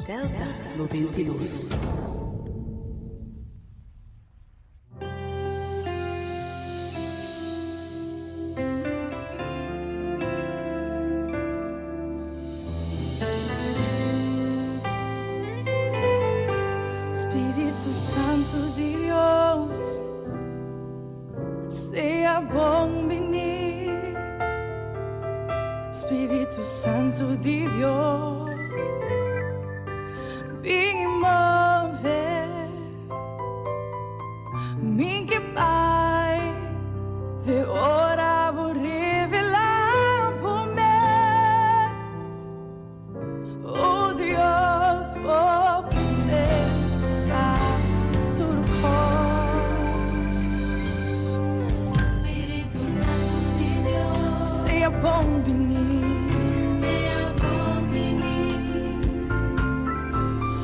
Delta 92. Spiritu Santu di Dios, sea bon bini. Spiritu Santu di Dios, bin i move. Mi ke bai de ora bo revelá bo mes. Oh Dios, bo presencia ta tur kos. Spiritu Santu di Dios, Sea bon bini. Sea bon bini.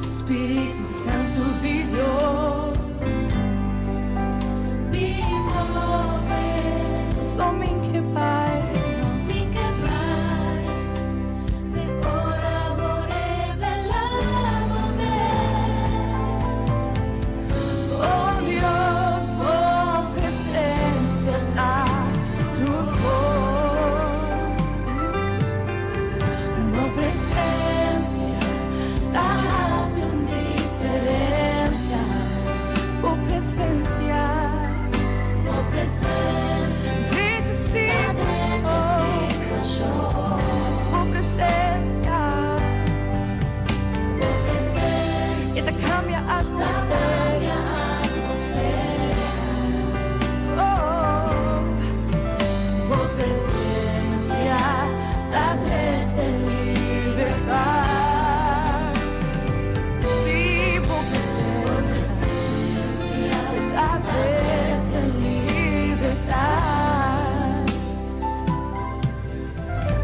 Spiritu Santu di Dios, Bin move. So mi ke bai, no. Mi ke bai te ora bo revelá bo mes. Oh Dios, bo presencia ta tur kos. Bo presencia ta hasi un diferencia. Bo presencia, Bo presencia, drecha drecha situashon. Situashon. Bo presencia, Bo presencia, e ta kambia ta atmosfera. Kambia atmosfera. Oh, Bo presencia, ta trese libertat. Si, bo Bo presencia, presencia, ta ta trese trese libertat.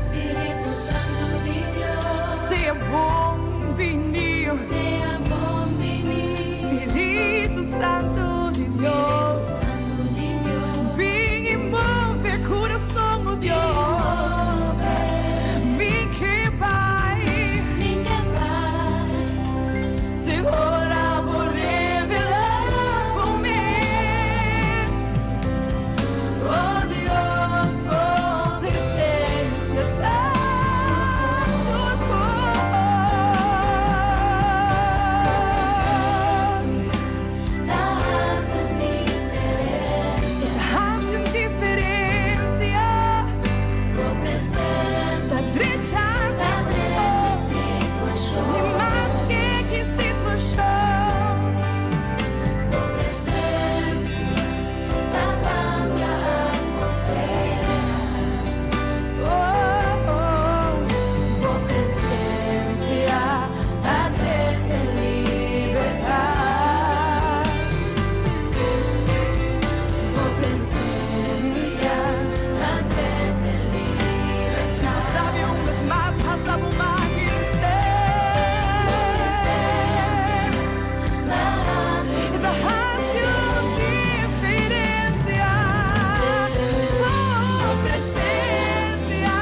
Spiritu Santu di Dios, Sea bon bini. Sea bon bini. Spiritu Santu di Spiritu Dios. Santu di Dios, Bin i move kurason, oh Dios. Mi ke bai, Mi ke bai, te ora bo revelá bo mes. Oh Dios, bo presencia ta tur kos. Ta hasi un diferencia. Hasi un diferencia. Bo presencia, Ta drecha ta drecha situashon. Situashon. I mas ku ki situashon. Bo presencia, ta kambia atmosfera. Oh, Bo presencia, ta trese libertat. Bo presencia, ta trese Si libertat. Sabe un bes mas, hasa bo man. Bo presencia, ta hasi Ta hasi un diferencia. Bo presencia,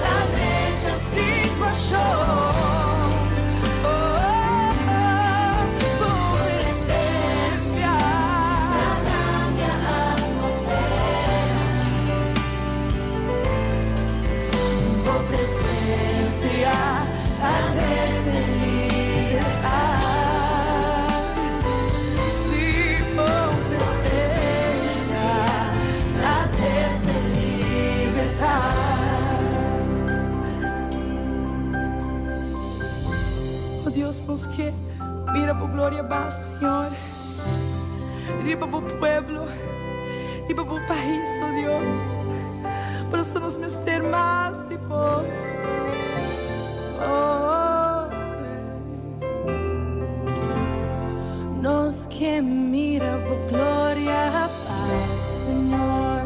ta drecha situashon. Oh, bo presencia, ta kambia atmosfera. Bo presencia, ta trese libertat. Si, bo presencia, Ta trese libertat. Oh Dios, nos ke mira bo gloria baha, Señor. Riba bo pueblo, riba bo pais, oh Dios. Por eso nos mester mas di bo. Oh, nos ke mira bo gloria baha, Señor.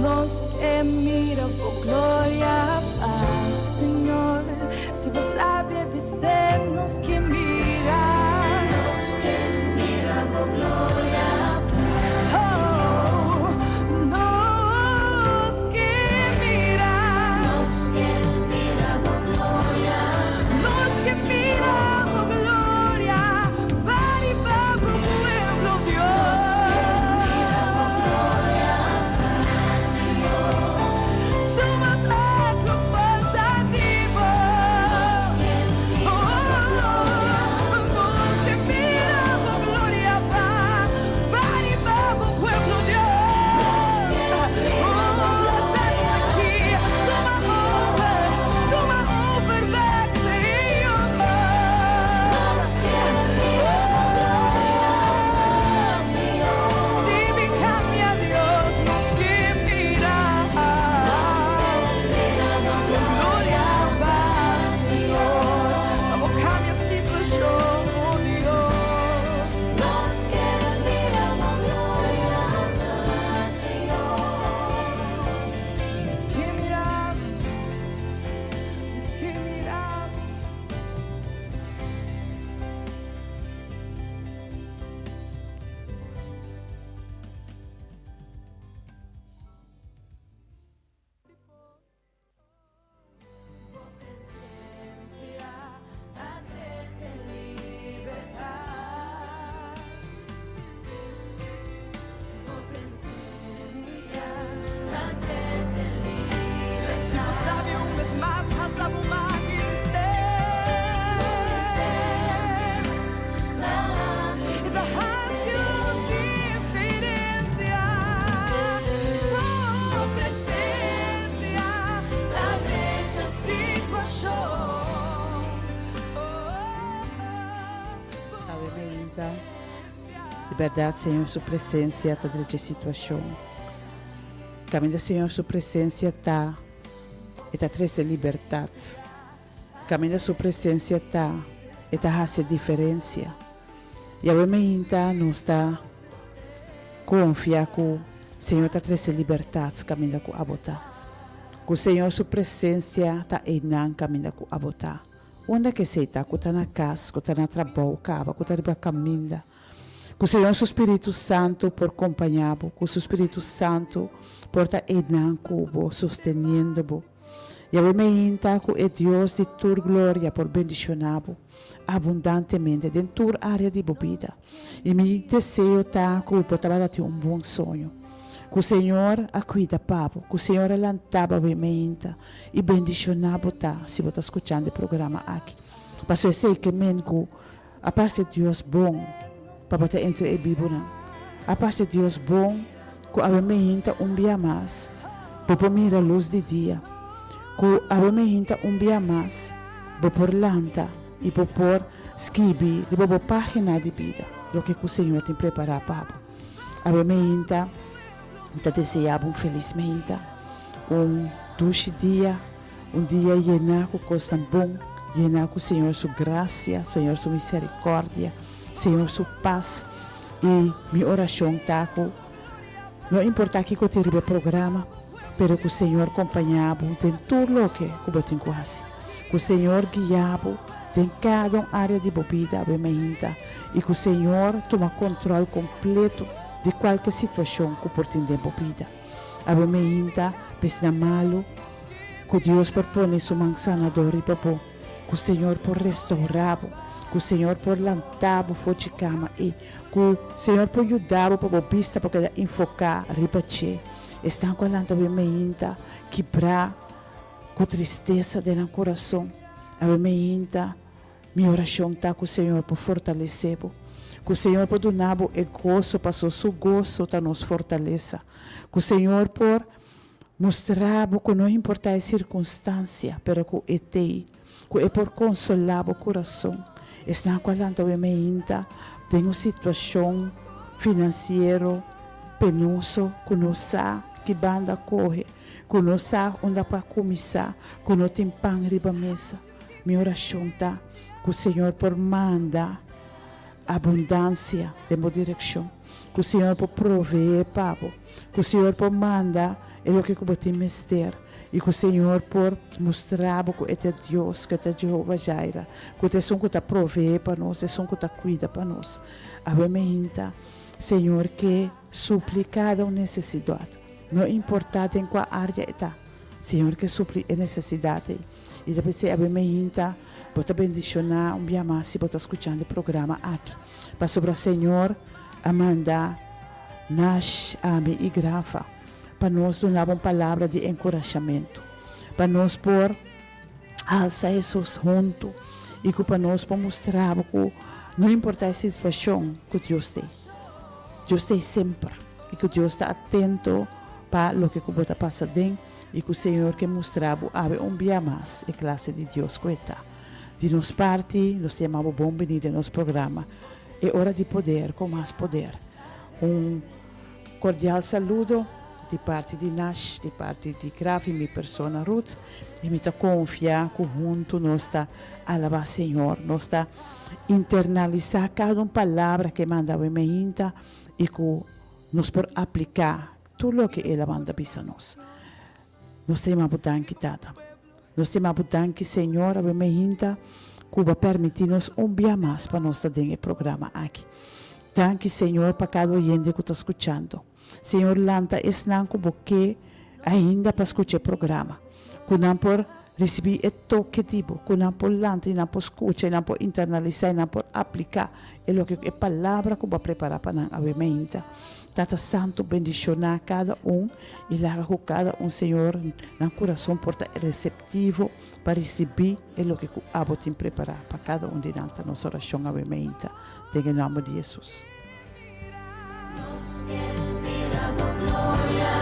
Nos ke mira bo gloria baha, Señor. Si bo sabi, bisa nos ke mira. Nos ke mira bo gloria baha, Señor. Oh, bèrdat Señor su presensia ta drecha e situashon. Kaminda Señor su presensia ta, e ta trese libertat. Kaminda su presensia ta, e ta hasi e diferensia. Yahweh meinta nos ta konfia ku Señor ta trese libertat kaminda ku abo ta. Ku Señor su presensia ta einan kaminda ku abo ta. Unda ku esei ta, ku ta na kas, ku ta na trabou kaba, ku ta riba kaminda. Ku Señor su Spiritu Santu por kompañá bo, ku su Spiritu Santu por ta einan ku bo, sosteniendo bo. Yahweh meinta ku e Dios di tur gloria por bendishoná bo abundantemente den tur área di bo bida. I mi deseo ta ku bo tabata tin un bon soño. Ku Señor a kuida pa bo, ku Señor a lanta bo awe meinta i bendishoná bo ta si bo ta skuchando e programa aki. Pasobra esei ke men ku a parse Dios bon pa bo ta entre e bibunan. A parse Dios bon ku awe meinta un bia mas bo por mira lus di dia. Ku awe meinta un bia mas bo por lanta i bo por skibi riba bo página di bida loke ku Señor tin prepará pa bo. Awe meinta, mi ta deseá bo un felis meinta, un dushi dia, un dia yená ku kosnan bon, yená ku Señor su grasia, Señor su miserikòrdia, Señor su pas. I mi orashon ta ku no importá kiko tin riba e programa, pero ku Señor kompañá bo den tur loke ku bo tin ku hasi. Ku Señor guia bo den kada un área di bo bida awe mainta i ku Señor tuma kontròl kompleto di kualke situashon ku por tin den bo bida. Awe mainta pesnan malu, ku Dios por pone su man sanador riba bo, ku Señor por restourá bo, ku Señor por lantá bo for dje kama i ku Señor por yuda bo pa bo bista por keda enfoká riba dje. Esnan ku a lanta awe mainta kibrá Ku tristesa den nan kurason, awe meinta mi orashon ta ku Señor por fortalesé bo, ku Señor por duna bo e goso, paso Su goso ta nos fortalesa, ku Señor por mustra bo ku no importa e sirkunstansia, pero ku E t'ei, ku E por konsolá bo kurason. Esnan ku a lanta awe meinta den un situashon finansiero penoso ku no sa ki banda kohe, Ku no sa unda pa kuminsá, ku no tin pan riba mesa. Mi orashon ta ku Señor por manda abundansia den bo direkshon, ku Señor por proveé pa bo, ku Señor por manda e loke ku bo tin mester i ku Señor por mustra bo ku e ta Dios, ku e ta Jehova Jireh, ku ta esun ku ta proveé pa nos, esun ku ta kuida pa nos. Awe meinta, Señor ke supli kada un nesesidat. No importá den kua área e ta, Señor ke supli e nesesidat ei. I ta p'esei awe meinta bo ta bendishoná un bia mas si bo ta skuchando e programa aki. Pasobra Señor a manda Nash, ami i Grafa pa nos duna bo un palabra di enkurashamentu, pa nos por alsa Hesus huntu i ku pa nos por mustra bo ku no importá e situashon ku Dios t'ei. Dios t'ei semper i ku Dios ta atento pa loke ku bo ta pasa den i ku Señor ke mustra bo awe un bia mas e klase di Dios ku e ta. Di nos parti nos ta yama bo bon bini den nos programa E Ora di Poder ku Mas Poder. Un kordial saludo di parti di Nash, di parti di Graf i mi persona Ruth i mi ta konfia ku huntu nos ta alabá Señor, nos ta Internalisá kada un palabra ku e manda awe meinta i ku nos por apliká tur loke el a manda bisa nos. Nos ta yama bo danki, Tata. Nos ta yama bo danki, Señor, awe meinta ku bo a permití nos un bia mas pa nos ta den e programa aki. Danki, Señor, pa kada oyente ku ta skuchando. Señor, lanta esnan ku bo ke ainda pa skucha e programa, ku nan por risibí e toke di bo, ku nan por lanta i nan por skucha i nan por internalisá i nan por apliká e loke e palabra ku bo a prepará pa nan awe mainta. Tata Santu, bendishoná kada un i laga ku kada un, Señor, nan kurason por ta reseptivo pa risibí e loke ku abo tin prepará pa kada un di nan. Ta nos orashon awe mainta, den e nòmber di Hesus. Nos ke mira bo gloria,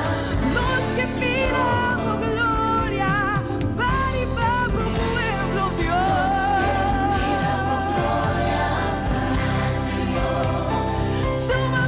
Nos ke mira bo gloria, Pariba bo pueblo, Dios. Nos ke mira bo gloria, Señor. Tuma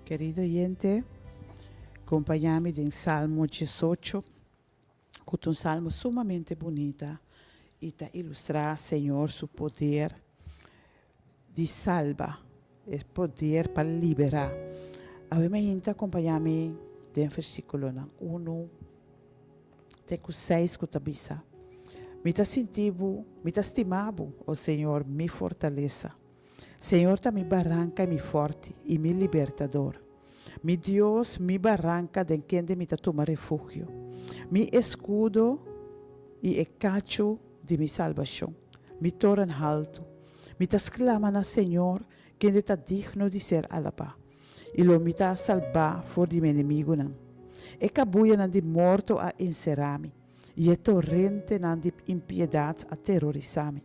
Kerido oyente, kompañá mi den Salmo diesocho, ku ta un salmo sumamente bunita i ta ilustrá Señor su poder di salba, e poder pa liberá. Awe mainta kompañá mi den versíkulonan unu te ku seis ku ta bisa, Mi ta sinti bo, mi ta stima bo, o Señor, mi fortalesa. Señor ta mi baranka i mi fòrti i mi libertador. Mi Dios, mi baranka den kende mi ta tuma refugio, mi eskudo i e kachu di mi salbashon, mi toren haltu. Mi ta sklama na Señor, kende ta digno di ser alabá, i lo mi ta salbá for di mi enemigunan. E kabuyanan di morto a enserá mi, i e torentenan di impiedat a terorisá mi.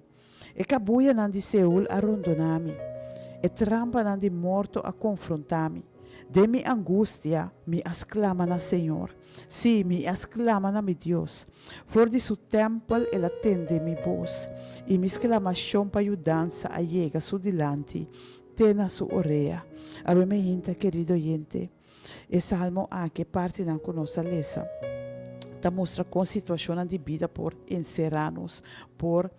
E kabuyanan di Seul a rondoná mi, e trampanan di morto a konfrontá mi. Den mi angustia mi a sklama na señor, sí, mi a sklama na mi Dios. For di su tèmpel el a tende mi bos, i mi sklamashon pa yudansa a yega su dilanti te na su orea. Awe mi hinta, kerido oyente, e salmo aki, e partinan ku nos a lesa, ta mustra kon situashonnan di bida por enserá nos, por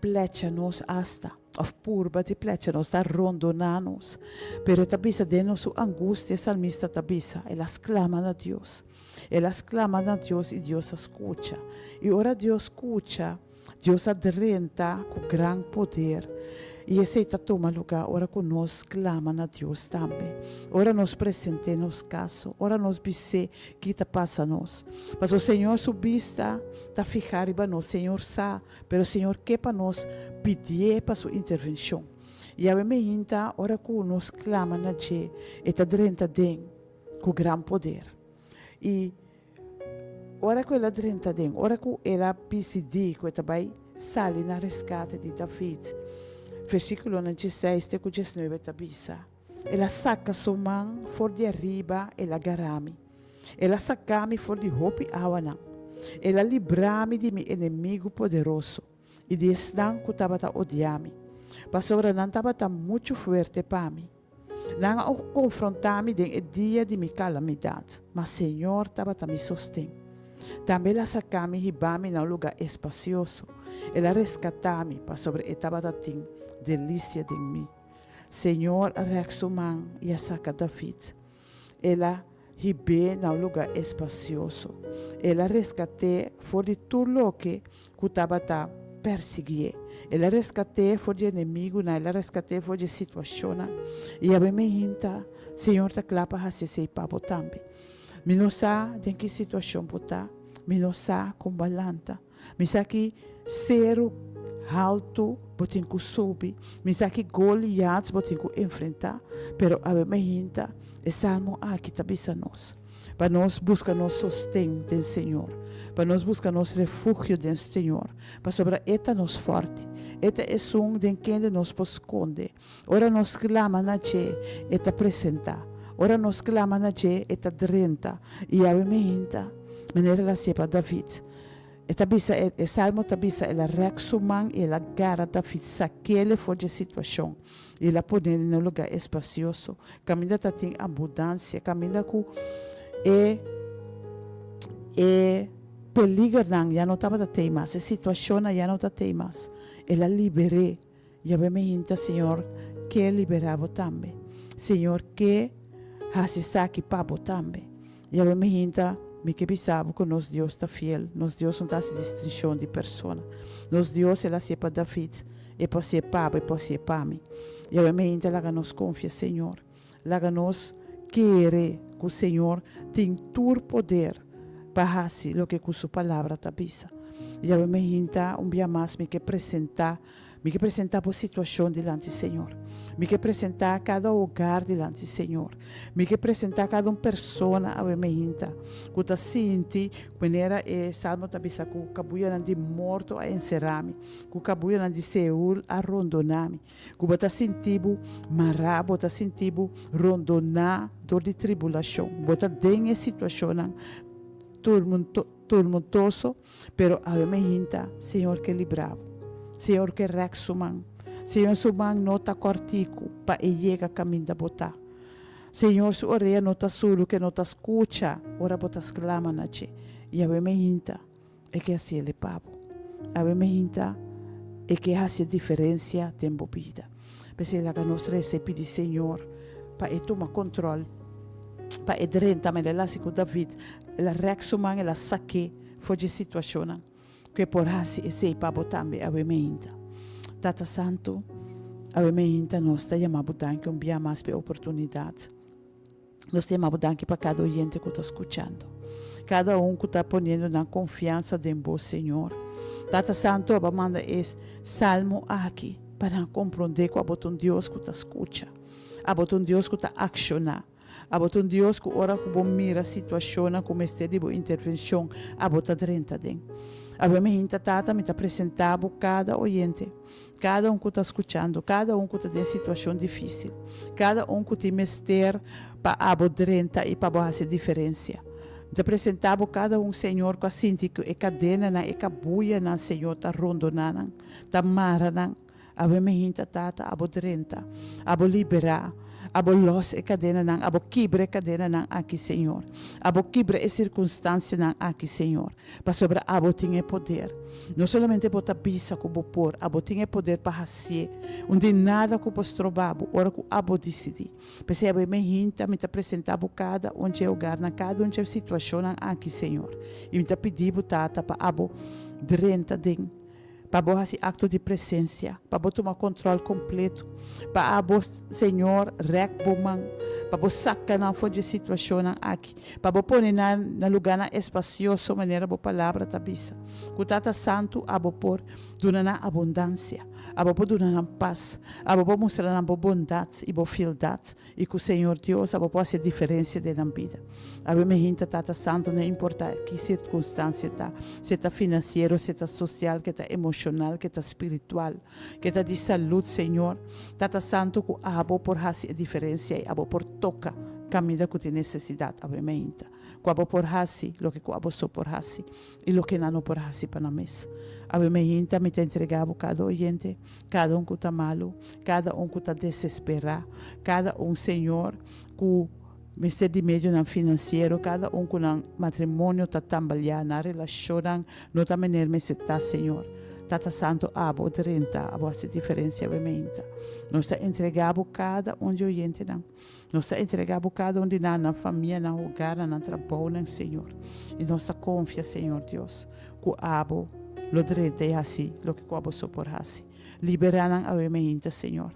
plecha nos asta, òf purba di plecha nos, ta rondoná nos. Pero e ta bisa den nos su angustia, e salmista ta bisa, el a sklama na Dios. El a sklama na Dios i Dios a skucha. I ora Dios skucha, Dios a drenta ku gran poder, i esei ta tuma lugá ora ku nos klama na Dios tambe, ora nos present'é nos kaso, ora nos bis'é ki ta pasa nos. Pasobra Señor su bista ta fihá riba nos, Señor sa, pero Señor ke pa nos pidié pa su intervenshon. I awe meinta ora ku nos klama na dje, e ta drenta den ku gran poder. I. Ora ku el a drenta den, ora ku el a disidí ku e ta bai sali na reskate di David, versíkulonan dieseis te ku diesnuebe ta bisa, El a saka su man for di ariba, el a gara mi. El a saka mi for di hopi awanan. El a libra mi di mi enemigu poderoso i di esnan ku tabata odia mi, pasobra nan tabata muchu fuerte pa mi. Nan a konfrontá mi den e dia di mi kalamidat, ma Señor tabata mi sosten. Tambe el a saká mi hibá mi na un lugá espasioso. El a reskatá mi pasobra e tabata tin delisia den mi. Señor a rèk su man i a saka David. El a hib'é na un lugá espasioso. El a reskat'é for di tur loke ku tabata persiguié. El a reskat'é for di enemigunan, el a reskat'é for di e situashonnan. I awe meinta, Señor ta kla pa hasi esei pa bo tambe. Mi no sa den ki situashon bo ta, mi no sa kon bo a lanta. Mi sa ki seru haltu bo tin ku subi, mi sa ki Goliat bo tin ku enfrentá, pero awe mainta e salmo aki ta bisa nos pa nos buska nos sosten den Señor, pa nos buska nos refugio den Señor, pasobra E ta nos fòrti, E ta esun den kende nos por skonde. Ora nos klama na dje, E ta presentá. Ora nos klama na dje, E ta drenta. I awe mainta, manera el a hasié pa David, E ta bisa, e salmo ta bisa, El a rèk su man i el a gara David, sak'el for dje situashon i el a pon'el na un lugá espasioso, kaminda ta tin abundansia, kaminda ku e e peligernan ya no tabata tei mas, e situashonnan ya no ta tei mas. El a liber'é. Yab'é mi hinta, Señor ke liberá bo tambe. Señor ke hasi esaki pa bo tambe. Yab'é mi hinta, mi ke bisa bo ku nos Dios ta fiel. Nos Dios no ta hasi distinshon di persona. Nos Dios, el hasié pa David, e por hasié pa bo, e por hasié pa mi. Yab'é mi hinta, laga nos konfia Señor. Laga nos kere ku Señor tin tur poder pa hasi loke ku su Palabra ta bisa. Yab'é mi hinta, un bia mas mi ke presentá Mi ke presentá bo situashon dilanti Señor. Mi ke presentá kada hogar dilanti Señor. Mi ke presentá kada un persona awe meinta ku ta sinti manera e salmo ta bisa ku kabuyanan di morto a enserá mi, ku kabuyanan di Seul a rondoná mi, ku bo ta sinti bo mará, bo ta sinti bo rondoná dor di tribulashon. Bo ta den e situashonnan turmuntoso. Pero awe me hinta, Señor ke libra bo. Señor ke rèk su man. Señor su man no ta kòrtiku pa e yega kaminda bo ta. Señor su orea no ta surdu ku e no ta skucha ora bo ta sklama na dje. I awe meinta e ke hasiel e pa bo. Awe meinta e ke hasi e diferensia den bo bida. P'esei laga nos resa i pidi Señor pa e tuma kontrol, pa e drenta manera el a hasi ku David. El a rèk su man, el a sak'é for dje situashonnan. Ku e por hasi esei pa bo tambe awe meinta. Tata Santu, awe meinta nos ta yama bo danki un bia mas pa e oportunidat. Nos ta yama bo danki pa kada oyente ku ta skuchando. Kada un ku ta poniendo nan konfiansa den bo, Señor. Tata Santu, abo a manda e salmo aki pa nan komprondé ku abo ta un Dios ku ta skucha. Abo ta un Dios ku ta akshoná. Abo ta un Dios ku ora ku bo mira situashonnan ku mester di bo intervenshon, abo ta drenta den. Awe mi hinta Tata, mi ta presentá bo kada oyente, kada un ku ta skuchando, kada un ku ta den situashon difísil, kada un ku tin mester pa abo drenta i pa bo hasi diferensia. Mi ta presentá bo kada un, Señor, ku a sinti ku e kadenanan, e kabuyanan, Señor, ta rondoná nan, ta mara nan. Abo mi hinta Tata, abo drenta, abo liberá, abo lòs e kadenanan, abo kibra e kadenanan aki, Señor. Abo kibra e sirkunstansianan aki, Señor, pasobra abo tin e poder. No solamente bo ta bisa ku bo por, abo tin e poder pa hasié. Un di nada ku por stroba bo ora ku abo disidí. P'esei abo mi hinta, mi ta presentá bo kada un dje hogarnan, kada un dje situashonnan aki, Señor. I mi ta pidi bo, Tata, pa abo drenta den. Pa bo hasi akto di presensia, pa bo tuma kontrol kompleto, pa abo, Señor, rèk bo man, pa bo saka nan for dje situashonnan aki, pa bo pone nan na lugánan espasioso manera bo Palabra ta bisa. Ku Tata Santu abo por duna nan abundansia, abo por duna nan pas, abo por mustra nan bo bondat i bo fieldat. I ku Señor Dios abo por hasi diferensia den nan bida. Awe mi hinta Tata Santu no importa ki sirkunstansia ta, si ta finansiero, si ta sosial, ke ta emoshonal, ke ta spiritual, ke ta di salud, Señor, Tata Santu ku abo por hasi e diferensia i abo por toka kaminda ku tin nesesidat. Awe mi hinta ku abo por hasi loke ku abo so por hasi. I loke nan no por hasi pa nan mes. Awe meinta mi ta entregá bo kada oyente, kada un ku ta malu, kada un ku ta desesperá, kada un, Señor, ku mester di medionan finansiero, kada un ku nan matrimonio ta tambaleá, nan relashonnan no ta manera mester ta, Señor. Tata Santu, abo drenta, abo hasi diferensia awe meinta. Nos ta entregá bo kada un di oyentenan. Nos ta entregá bo kada un di nan, nan famia, nan hogarnan, nan trabounan, Señor. I nos ta konfia, Señor Dios, ku abo lo drenta i hasi loke ku abo so por hasi. Liberá nan awe meinta, Señor.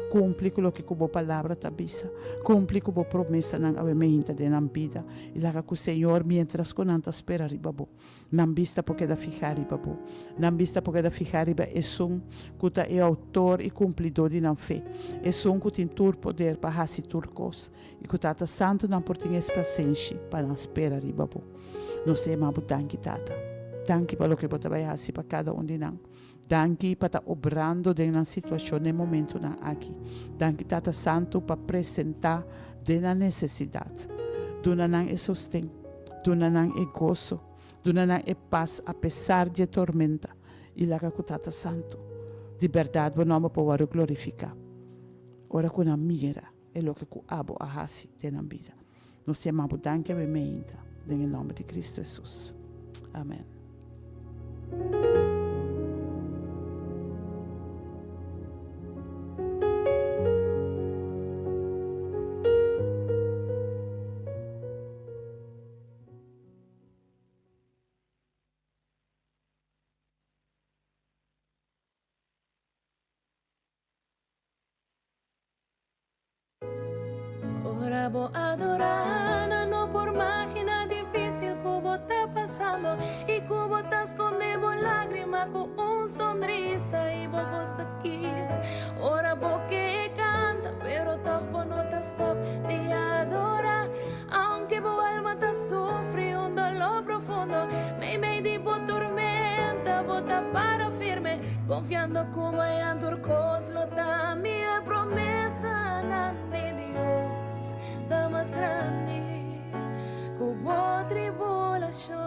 Kumpli ku loke ku bo palabra ta bisa. Kumpli ku bo promesanan awe meinta den nan bida. I laga ku, Señor, miéntras ku nan ta spera riba bo. Nan bista por keda fihá riba bo. Nan bista por keda fihá riba Esun ku ta e outor i kumplidó di nan fe, Esun ku tin tur poder pa hasi tur kos, i ku Tata Santu nan por tin es pasenshi pa nan spera riba bo. Nos ta yama bo danki, Tata. Danki pa loke bo ta bai hasi pa kada un di nan. Danki pa ta obrando den nan situashon den momentunan aki. Danki, Tata Santu, pa presentá den nan nesesidat. Duna nan e sosten. Duna nan e goso. Duna nan e pas apesar di e tormenta. I laga ku Tata Santu, di bèrdat bo nòmber por wòrdu glorifiká ora ku nan mira e loke ku abo a hasi den nan bida. Nos yama bo danki awe meinta den e nomber di Cristo Jesus. Amen. Ora bo adorá, nan no por maginá difísil ku bo ta pasando i ku bo ta skonde bo lágrima ku un sonrisa i bo bos ta kibra. Ora bo ke kanta, pero tòg bo no ta stòp di adorá. Aunke bo alma ta sufri un doló profundo, meimei di bo tormenta bo ta para firme, konfiando ku mañan tur kos lo ta mihó. E promesanan di Dios ta mas grandi ku bo tribulashon.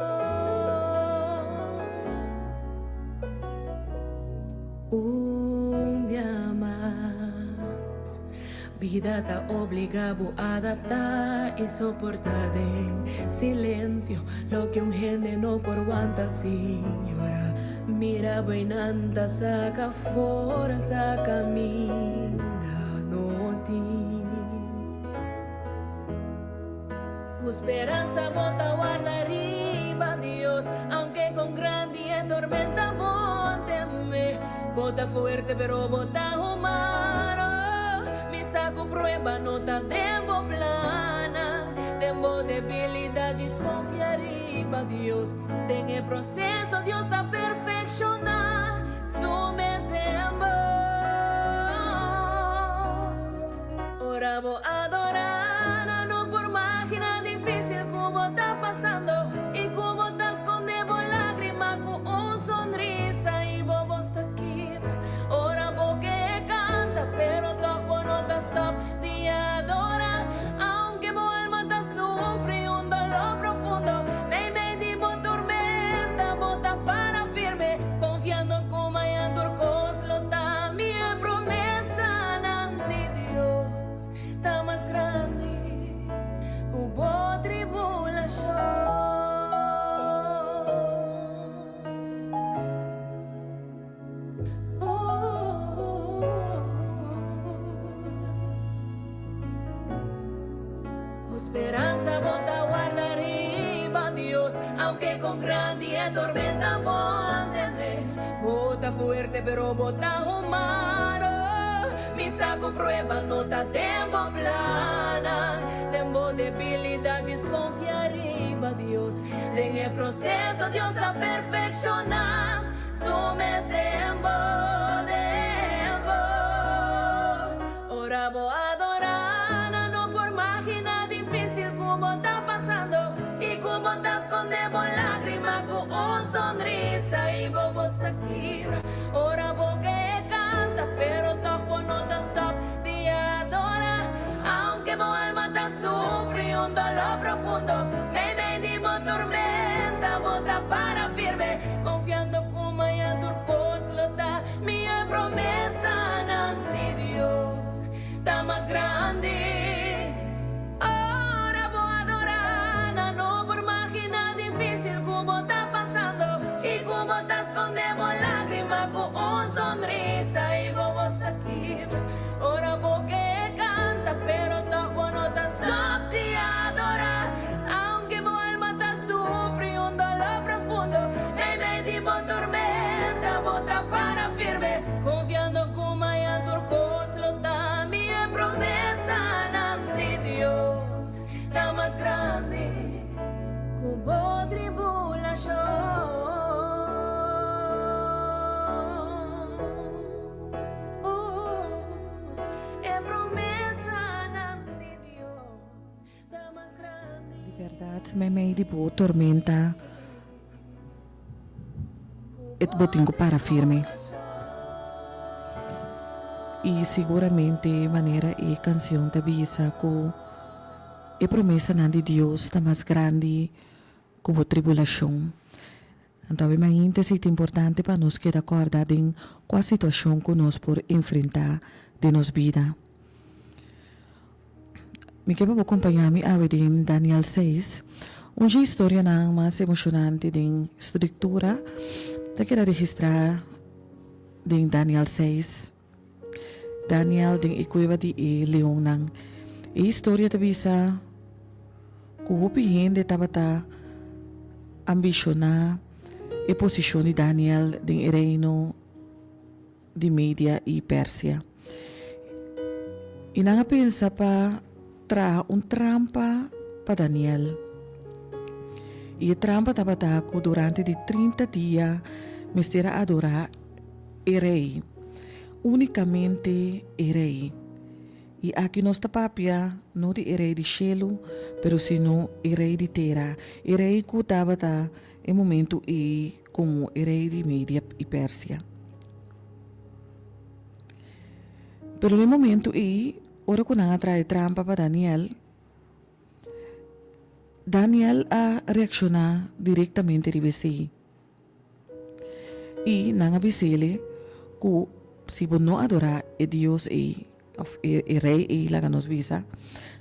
Un bia mas. Bida ta obliga bo adapta y soporta den silencio loke un hende no por wanta sin yora. Mira bo einan ta saca forsa caminda no tin. Cu speransa bo ta warda riba Dios, aunke con grandi e tormenta bo teme. Bo ta fuerte pero bo ta humano, mi sa cu prueba no ta den bo plannan. Den bo debilidad djis confia riba Dios, den e proceso Dios ta perfecciona su mes den bo. Ora bo adorá, nan no por maginá difícil ku bo ta pasando i ku bo ta skonde bo lágrima ku un sonrisa i bo bos ta kibra. Ora bo ke kanta, pero tòg bo no ta stòp di adorá. Aunke bo alma ta sufri un doló profundo, meimei di bo tormenta bo ta para firme, konfiando ku mañan tur kos lo ta mihó. Promesanan di Dios ta mas grandi ku bo tribulashon. Ku speransa bo ta warda riba Dios, aunke kon grandi e tormenta bo tene. Bo ta fuerte pero bo ta humano, mi sa ku prueba no ta den bo plannan. Den bo debilidad djis konfia riba Dios, den e proseso Dios ta perfekshoná su mes den bo, den bo. Ora bo adorá, nan no por maginá difícil ku bo ta pasando i ku bo ta skonde bo lágrima ku un sonrisa i bo bos ta kibra. Ora bo ke kanta, pero tòg bo no ta stòp di adorá. Aunke bo alma ta sufri un doló profundo, meimei di bo tormenta bo ta para firme, konfiando ku mañan tur kos lo ta Mi e promesanan di Dios ta mas grandi. Ora bo adorá, nan no por maginá difícil ku bo ta pasando i ku bo ta skonde bo lágrima ku un sonrisa i bo bos ta kibra. Ora bo ke kanta, pero tòg bo no ta stòp di adorá. Aunke bo alma ta sufri un doló profundo, meimei di bo tormenta bo ta para firme, konfiando ku mañan tur kos lo ta mi. E promesanan di Dios ta mas grandi ku bo tribulashon. E promesanan di Dios. Di bèrdat, meimei di bo tormenta, e bo tin ku para firme. I siguramente manera e kansion ta bisa ku e promesanan di Dios ta mas grandi ku bo tribulashon. Anto awe mainta si ta importante pa nos keda kòrda den kua situashon ku nos por enfrentá den nos bida. Mi ke pa bo kompañá mi awe den Daniel seis. Un dje historianan mas emoshonante den Skritura ta keda registrá den Daniel seis. Daniel den e kueba di e leonnan. E historia ta bisa ku hopi hende tabata ambishoná e posishon di Daniel den e reino di Media i Persia. I nan a pensa pa traha un trampa pa Daniel. I e trampa tabata ku durante di trinta dia mester a adorá e rei, únikamente e rei. I aki nos ta papia no di e rei di shelu, pero sino e rei di tera, e rei ku tabata e momentu ei komo e rei di Media i Persia. Pero na e momentu ei, ora ku nan a traha e trampa pa Daniel, Daniel a reakshoná direktamente riba esei. I nan a bis'ele ku si bo no adorá e Dios ei, òf e rei ei laga nos bisa,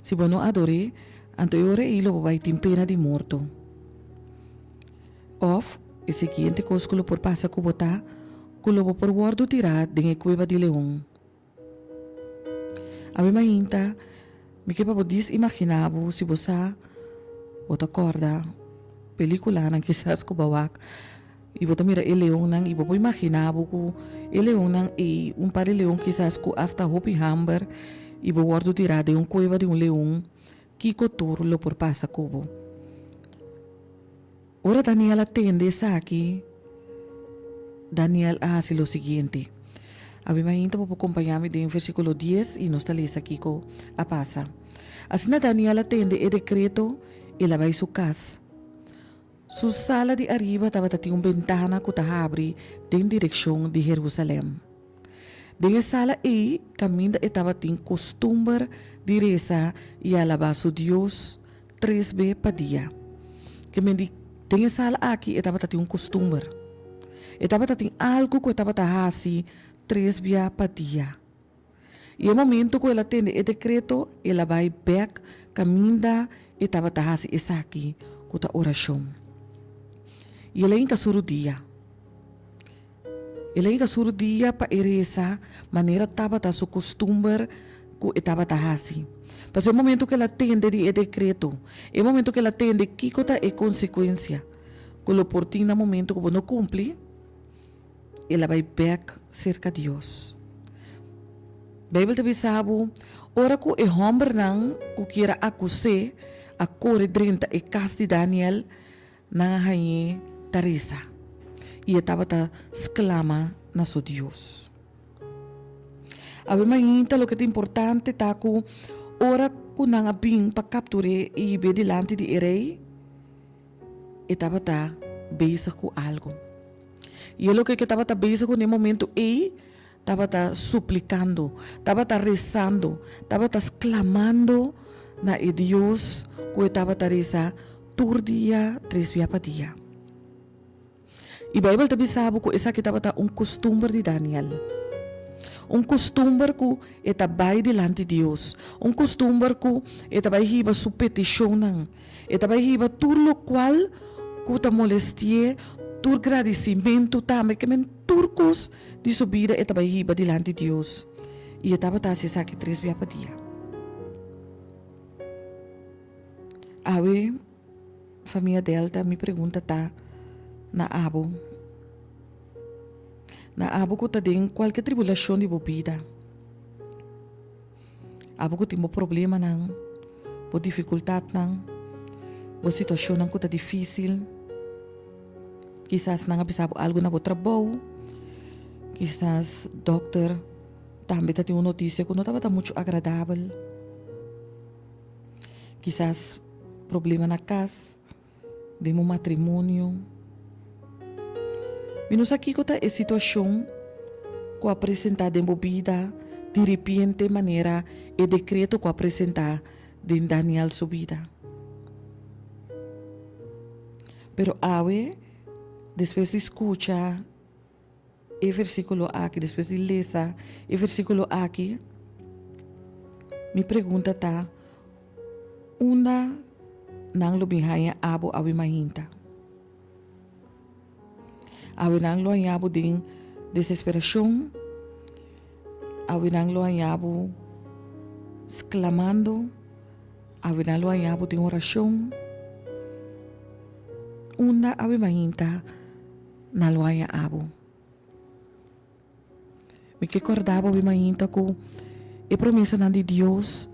si bo no ador'é, anto e ora ei lo bo bai tin pena di morto. Òf, e siguiente kos ku lo por pasa ku bo ta ku lo bo por wòrdu tirá den e kueba di leon. Awe mainta, mi ke pa bo dis imaginá bo si bo sa bo ta kòrda pelíkulanan kisas ku bo a wak i bo ta mira e leonnan i bo por imaginá bo ku e leonnan ei un par di leon kisas ku asta hopi hamber i bo wòrdu tirá den un kueba di un leon, kiko tur lo por pasa ku bo? Ora Daniel a tende esaki, Daniel a hasi lo siguiente. Abi mainta bo por kompañá mi den versíkulo dies i nos ta lesa kiko a pasa. Asina Daniel a tende e dekreto, el a bai su kas. Su sala di ariba tabata tin un bentana ku ta habri den direkshon di Herusalèm. Den e sala ei kaminda e tabatin kostumber di resa i alabá su Dios tres be pa dia. Ke men di den e sala aki e tabata tin un kostumber. E tabata tin algu ku e tabata hasi tres bia pa dia. I e momento ku el a tende e dekreto el a bai bèk kaminda e tabata hasi esaki ku ta orashon. I el a hinka su rudia. El a yega su rudia pa e resa manera tabata su kustumber ku e tabata hasi. Pasobra e momento ku el a tende di e dekreto, e momento ku el a tende kiko ta e konsekuensia ku lo por tin na momento ku bo no kumpli, el a bai bèk serka Dios. Beibel ta bisa bo, ora ku e hòmbernan ku kier a akus'é a kore drenta e kas di Daniel, Nan a hañ'é ta resa, i e tabata sklama na su Dios. Awe mainta loke ta importante ta ku ora ku nan a bin pa kaptur'é i hib'é dilanti di e rei, e tabata bezig ku algu. I e loke ku e tabata bezig ku na e momentu ei Tabata suplicando, tabata rezando, tabata sclamando na e Dios cu e tabata reza tur dia, tres bia pa dia. I Bijbel ta bisa bo cu esaki tabata un custumber di Daniel. Un custumber cu e ta bay dilanti Dios, un custumber cu e ta bay hiba su peticionnan, E ta bai hiba tur lokual ku ta molesti'é, tur gradisimentu tambe, ke men tur kos di su bida e ta bai hiba dilanti Dios. I e tabata hasi esaki tres bia pa dia. Awe, famia Delta, mi pregunta ta na abo, na abo ku ta den kualke tribulashon di bo bida. Abo ku tin bo problemanan, bo difikultatnan, bo situashonnan ku ta difísil. Kisas nan a bisa bo algu na bo trabou, kisas dòkter tambe ta tin un notisia ku no tabata muchu agradabel. Kisas problema na kas. Den bo matrimonio. Mi no sa kiko ta e situashon ku a presentá den bo bida diripiente manera e dekreto ku a presentá den Daniel su bida. Pero awe, despues di skucha e versíkulo aki, despues di lesa e versíkulo aki, mi pregunta ta, Unda nan lo bin haña abo awe mainta? Awe nan lo haña bo den desesperashon? Awe nan lo haña bo sklamando? Awe nan lo haña bo den orashon? Unda awe mainta nan lo haña abo? Mi ke kòrda bo mainta ku e promesanan di Dios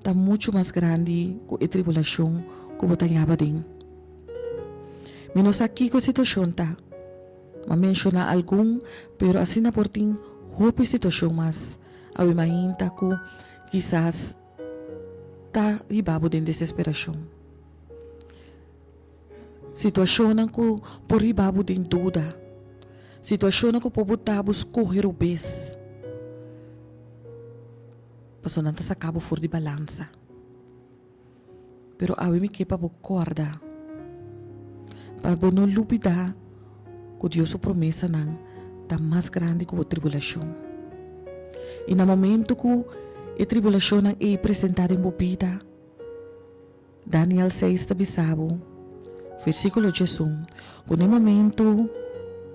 ta muchu mas grandi ku e tribulashon ku bo ta yaba den. Mi no sa kiko e situashon ta. Mi a menshoná algun, pero asina por tin hopi situashon mas awe mainta ku kisas ta hiba bo den desesperashon. Situashonnan ku por riba bo den duda. Situashonnan ku por bota bo skohe robes. Pasobra nan ta saka bo for di balansa. Pero awe mi ke pa bo kòrda, pa bo no lubidá ku Dios su promesanan ta mas grandi ku bo tribulashon. I na momentu ku. e tribulashonnan ei presentá den bo bida, Daniel seis ta bisa bo, versíkulo diesun, ku na e momentu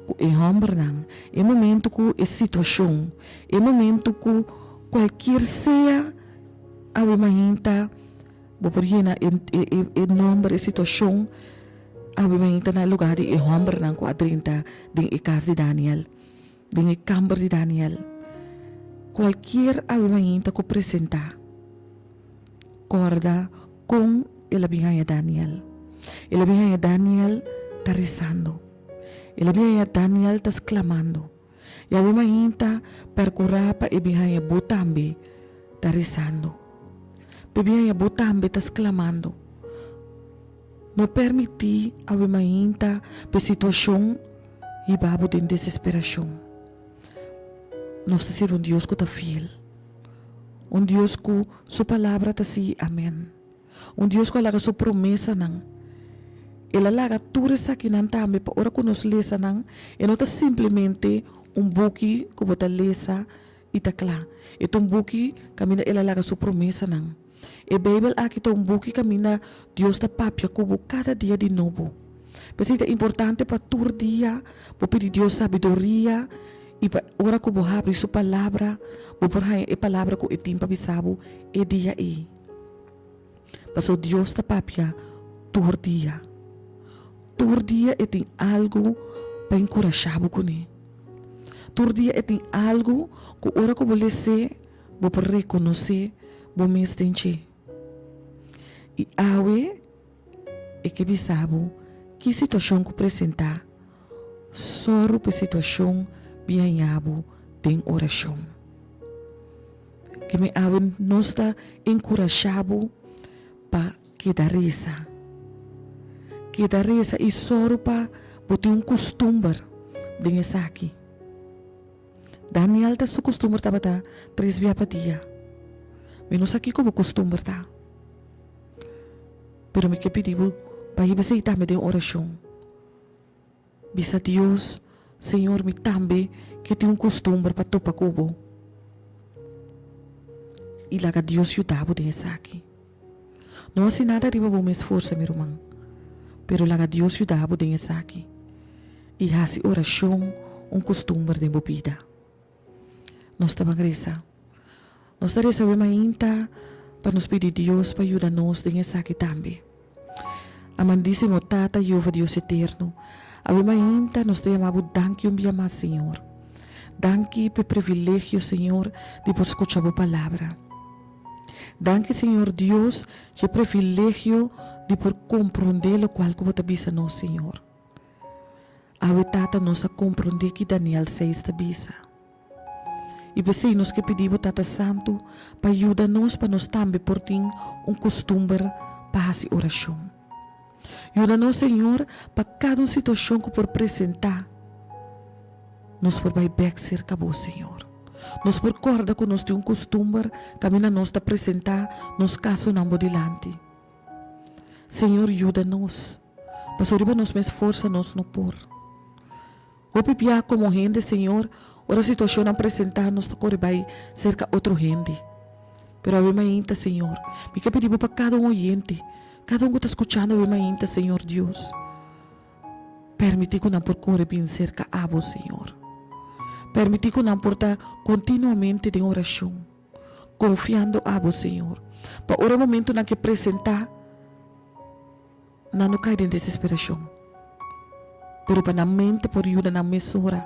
ku e hòmbernan, e momentu ku e situashon, e momentu ku kualkier sea awe mainta bo por yena e e nòmber, e situashon awe mainta na e lugá di e hòmbernan ku a drenta den e kas di Daniel, den e kamber di Daniel. Kualkier awe mainta ku presentá. Kòrda kon el a bin haña Daniel. El a bin haña Daniel ta rezando. El a bin haña Daniel ta sklamando. I awe mainta pèrkurá pa e bin haña bo tambe ta rezando. Pa e bin haña bo tambe ta sklamando. No pèrmití awe mainta pa e situashon hiba bo den desesperashon. Nos ta sirbi un Dios ku ta fiel. Un Dios ku Su palabra ta sigui amen. Un Dios ku a laga Su promesanan. El a laga tur esakinan tambe pa ora ku nos lesa nan, e no ta simplemente un buki ku bo ta lesa i ta kla. E ta un buki kaminda El a laga Su promesanan. E Beibel aki ta un buki kaminda Dios ta papia ku bo kada dia di nobo. P'esei ta importante pa tur dia bo pidi Dios sabiduria i pa ora ku bo habri su Palabra, bo por haña e palabra ku e tin pa bisa bo e dia ei. Pasobra Dios ta papia tur dia. Tur dia e tin algu pa enkurashá bo kuné. Tur dia e tin algu ku ora ku bo les'é, bo por rekonosé bo mes den dje. I awe e ke bisa bo ki situashon ku presentá, sòru pa e situashon bin haña bo den orashon. Ke mi awe nos ta enkurashá bo pa keda resa. Keda resa i sòru pa bo tin un kustumber den esaki. Daniel ta su kustumber tabata tres bia pa dia. Mi no sa kiko bo kustumber ta, pero mi ke pidi bo pa hiba esei tambe den orashon. Bisa Dios, Señor, mi tambe ke tin un kustumber pa topa ku bo. I laga Dios yuda bo den esaki. No hasi nada riba bo mes forsa, mi ruman, pero laga Dios yuda bo den esaki i hasi orashon un kustumber den bo bida. Nos ta ban resa. Nos ta resa awe mainta pa nos pidi Dios pa yuda nos den esaki tambe. Amandísimo Tata Jehova Dios Eterno, awe mainta nos ta yama bo danki un bia mas, Señor. Danki p'e privilegio, Señor, di por skucha bo palabra. Danki Señor Dios dje privilegio di por komprondé lokual ku bo ta bisa nos Señor. Awe Tata nos a komprondé ki Daniel seis ta bisa. I p'esei nos ke pidi bo Tata Santu pa yuda nos pa nos tambe por tin un kustumber pa hasi orashon. Yuda nos Señor pa kada un situashon ku por presentá nos por bai bèk serka bo Señor. Nos por kòrda ku nos tin un kustumber kaminda nos ta presentá nos kasonan bo dilanti. Señor yuda nos, pasobra riba nos mes forsa nos no por. Hopi bia komo hende, Señor, ora situashonnan presentá nos ta kore bai serka otro hende. Pero awe mainta, Señor, mi ke pidi Bo pa kada un oyente, kada un ku ta skuchando awe mainta, Señor Dios, permití ku nan por kore bin serka Abo, Señor. Permití ku nan por ta kontinuamente den orashon, konfiando Abo, Señor, pa ora e momentunan ke presentá, Nan no kai den desesperashon, pero pa nan mente por yuda nan mesora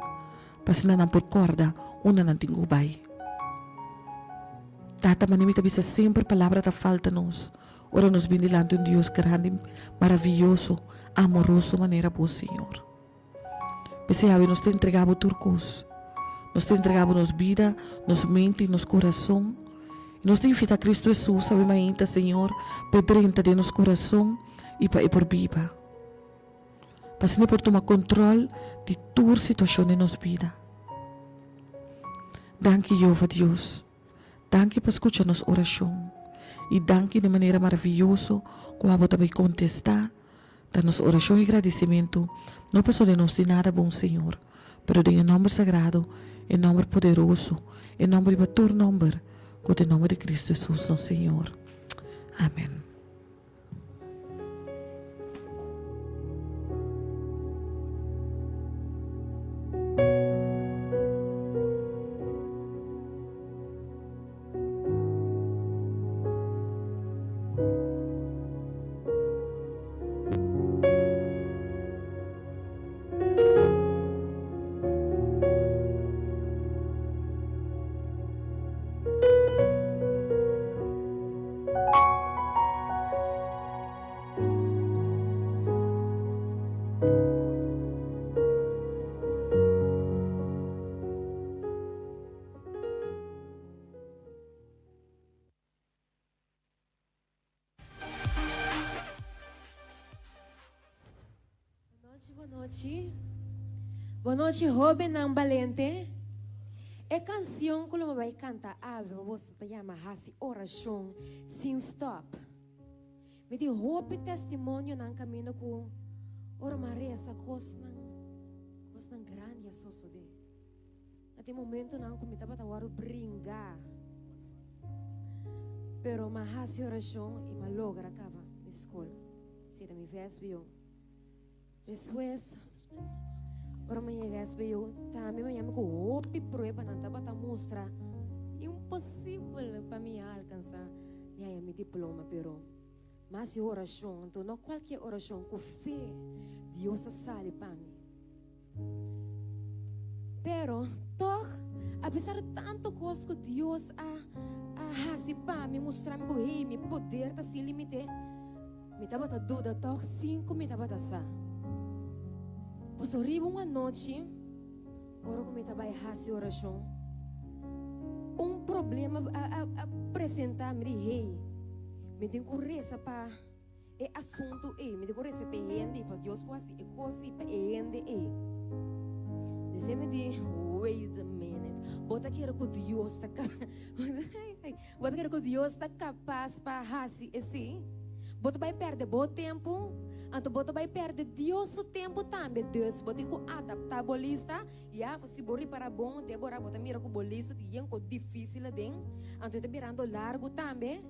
pa asina nan por kòrda unda nan tin ku bai. Tata, manera mi ta bisa semper, palabra ta falta nos ora nos bin dilanti un Dios grandi, maraviyoso, amoroso manera bo, Señor. P'esei awe nos ta entregá bo tur kos. Nos ta entregá bo nos bida, nos mente i nos kurason. I nos ta invitá Kristu Hesus awe mainta, Señor, pa e drenta den nos kurason i pa e por biba. Pa asina e por tuma kontròl di tur situashon den nos bida. Danki, Jehová Dios. Danki pa skucha nos orashon. I danki den manera maraviyoso ku abo ta bai kontestá Ta nos orashon i gradisimentu, no pasobra nos tin nada bon, Señor, pero den e nòmber sagrado, e nòmber poderoso, e nòmber riba tur nòmber, Ku den nomber di Cristo Jesus nos Señor. Amen. Bonochi, bonochi. Bonochi hóbennan balente. E kansion ku lo mi bai kanta awe pa boso ta yama Hasi Orashon Sin Stòp. Mi tin hopi testimonionan kaminda ku ora mi a resa kosnan, kosnan grandi a sosodé. Na tin momentonan ku mi tabata wòrdu bringá, pero mi a hasi orashon i mi a logra kaba mi skol. Si ta mi vsbo. Despues, ora mi a yega sbo, tambe mi a yama ku hopi pruebanan tabata mustra imposibel pa mi a alkansá di haña mi diploma, pero mi a hasi orashon, anto no kualkier orashon, ku fe Dios a sali pa mi. Pero, tog, apesar di tantu kos ku Dios a a hasi pa mi, mustra mi ku, hey, mi poder ta sin límite, mi tabata duda tog sin ku mi tabata sa. Pasobra riba un anochi, ora ku mi ta bai hasi orashon, un problema a a a presentá. Mi di, hey, mi tin ku resa pa. E asuntu ei, mi ta ku resepé hende i pa Dios por hasi e kos ei pa e hende ei. Despues mi di, wait a minute, bo ta kere ku Dios ta bo ta kere ku Dios ta kapas pa hasi esei? Bo ta bai pèrdè bo tempu, anto bo ta bai pèrdè Dios su tempu tambe. Dus bo tin ku adaptá bo lista, ya, si bo ripará bon, Débora, bo ta mira ku bo lista ta yen ku difísil aden, anto e ta birando largu tambe.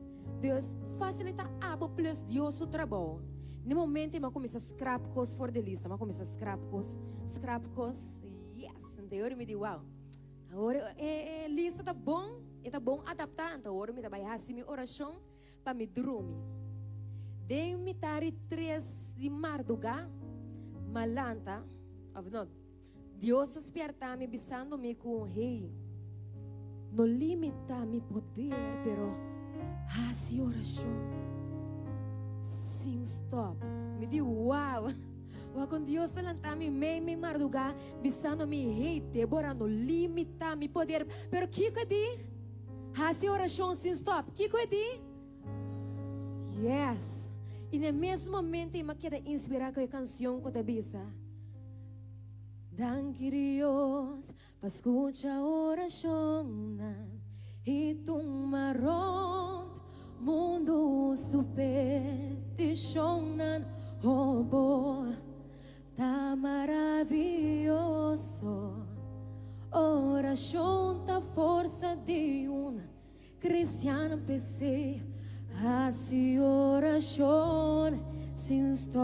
Dus, facilita abo plus Dios su trabou. N'e momento ei mi a cuminsa scrap cos for di lista. Mi a cuminsa scrap cos, scrap cos. Yes! Anto e ora mi di, wow, awor e lista ta bon, e ta bon adapta. Anto awor mi ta bai haci mi oracion pa mi drumi. Den mitari tres di marduga, mi a lanta, of no, Dios a spierta mi bisando mi ku, Hey, no limita mi poder, pero hasi orashon sin stop. Mi di, Wow! Wak kon Dios ta lanta mi mei mei mardugá bisando mi, Hey, Débora, no limita mi poder, pero kiko e di? Hasi orashon sin stop. Kiko e di? Yes! I na e mes momento mi a keda inspirá ku e kansion ku ta bisa, Danki Dios pa skucha orashonnan i tuma rònt mundu su petishonnan. Oh, bo ta maravioso. Orashon ta forsa di un Cristian p'esei hasi orashon sin stòp.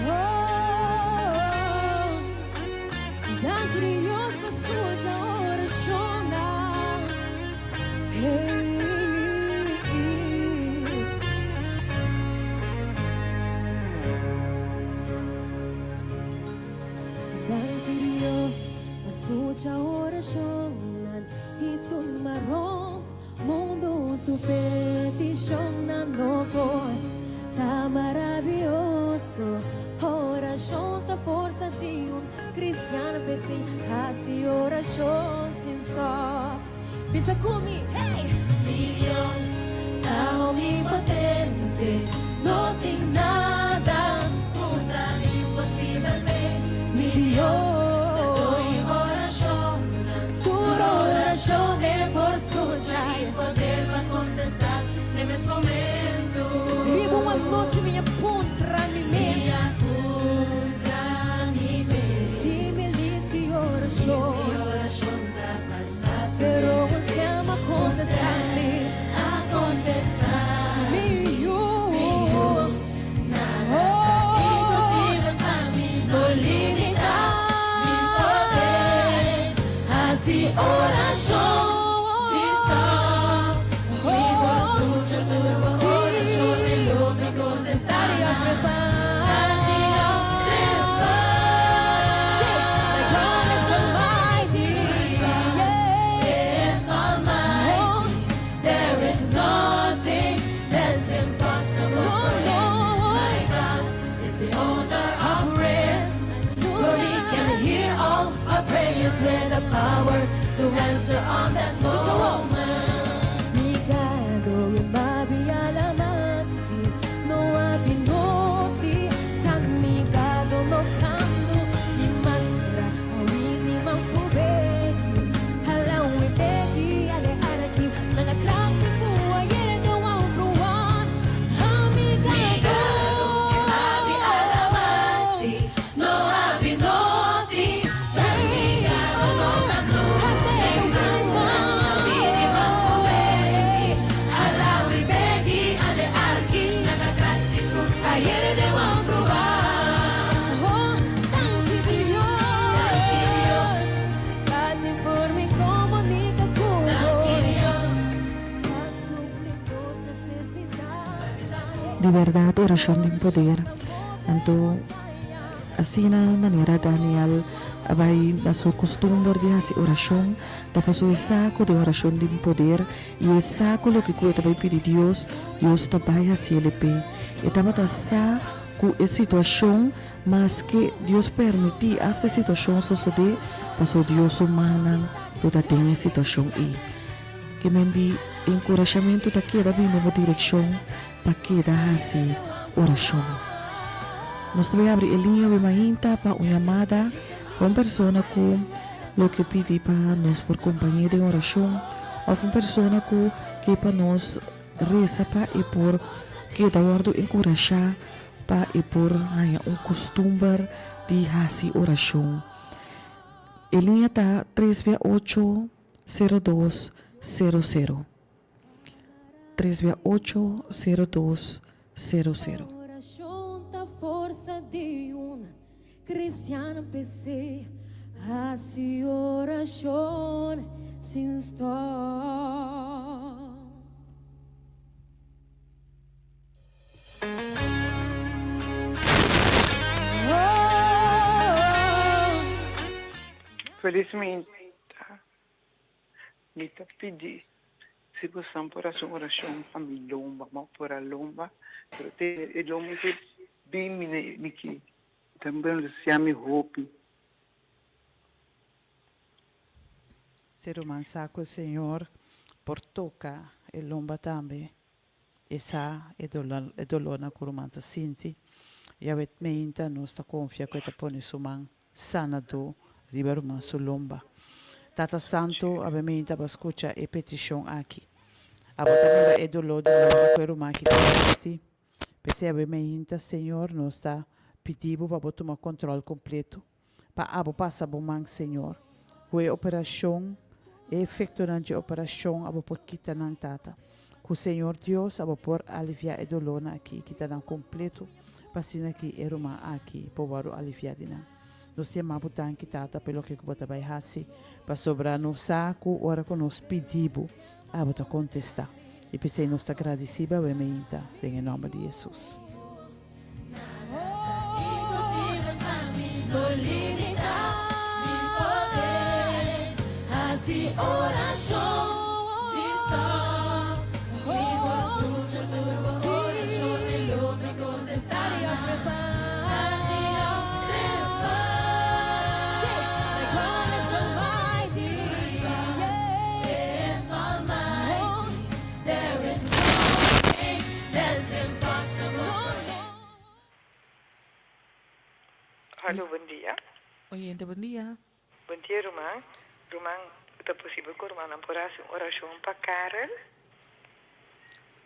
Oh, danki Dios pa skucha orashonnan. Hey. Danki Dios pa skucha orashonnan i tuma rònt mundu su petishonnan no por ta maravioso. Orashon ta forsa di un kristian p'esei hasi orashon sin stòp. Bisa ku mi, hey! Mi Dios ta omnipotente, no tin nada ku ta imposibel p'e. Mi Dios ta oí orashonnan, tur orashon e por skucha i poder pa kontestá n'e mes momentu. Riba un anochi mi a puntra mi mes. Mi a puntra. orashon Pero un stem a kontestá mi Mi yu No limitá mi poder Hasi orashon sin stòp Mi por skucha tur bo orashon i lo mi kontestá nan. Di berdad oracion tin poder. Anto asina manera Daniel a bai na su costumber di haci oracion, ta pasobra e sa cu den oracion tin poder y e sa cu loke cu e ta bai pidi Dios, Dios ta bai haciele p'e. E tabata sa cu e situacion Maske Dios permití asta e situashon sosodé, paso Dios su mannan lo ta den e situashon ei. Ke men di enkurashamentu ta keda bini den bo direkshon pa keda hasi orashon. Nos ta bai abri e liña awe mainta pa un yamada pa un persona ku lo ke pidi pa nos por kompañ'é den orashon òf un persona ku ke pa nos resa pa e por keda wòrdu enkurashá Pa e por haña un kustumber di hasi orashon. E liña ta tres bia ocho, sero dos, sero sero. Tres bia ocho, sero dos, sero sero. Orashon ta forsa di un cristian p'esei hasi orashon sin stòp. Felizmente mi ta pidi si boso por haci un oracion pa mi lomba, mi a opera lomba pero te e lomba te bin mi ki ta beneficia mi hopi. Si ruman sa cu e Señor por toca e lomba tambe. E sa e e dolornan ku ruman ta sinti. Yahweh meinta nos ta konfia ku e ta pone su man sanadó riba ruman su lomba. Tata Santu, awe meinta bo a skucha e petishon aki. Abo ta mira e doló di lomba ku e ruman aki ta sinti. P'esei awe meinta, Señor, nos ta pidi bo pa bo tuma kontròl kompleto. Pa abo pasa bo man, Señor. Ku e operashon, e efektonan dje operashon abo por kita nan, Tata. Ku Señor Dios abo por aliviá e dolónan aki i kita nan kompleto, pa asina ki e ruman aki por wòrdu aliviá di nan. Nos ta yama bo danki, Tata, pa e loke ku bo ta bai hasi, pasobra nos sa ku ora ku nos pidi bo, abo ta kontestá. I p'esei nos ta gradisí bo awe meinta, den e nòmber di Hesus. Hallo bon dia. Oyente bon dia. Bon dia ruman. Ruman ta posibel ku rumannan por hasi un orashon pa Karel?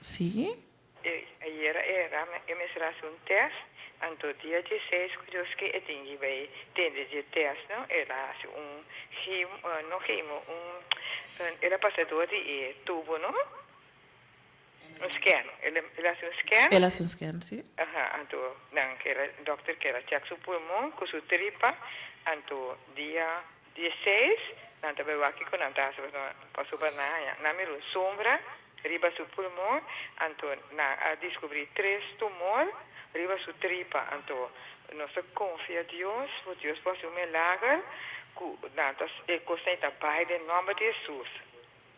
Si. Ayera e mester hasi un test. Anto dia dieseis ku Dios ke e tin di bai tende di e tèst no, el a hasi un gemo, no gemo, un, el a pasa dor di e tubo no, un scan, el a hasi un scan. El a hasi un scan, si. Aha, anto nan ker a, dòkter ker a chèk su pulmon ku su tripa, anto dia dieseis nan ta bai wak kiko nan ta hasi pasobra nan haña, nan mira un sombra Riba su pulmon, anto nan a descubri tres tumor riba su tripa. Anto nos ta confia Dios cu Dios por haci un milager cu nan ta e cosnan ta bay den nomber di Jesus.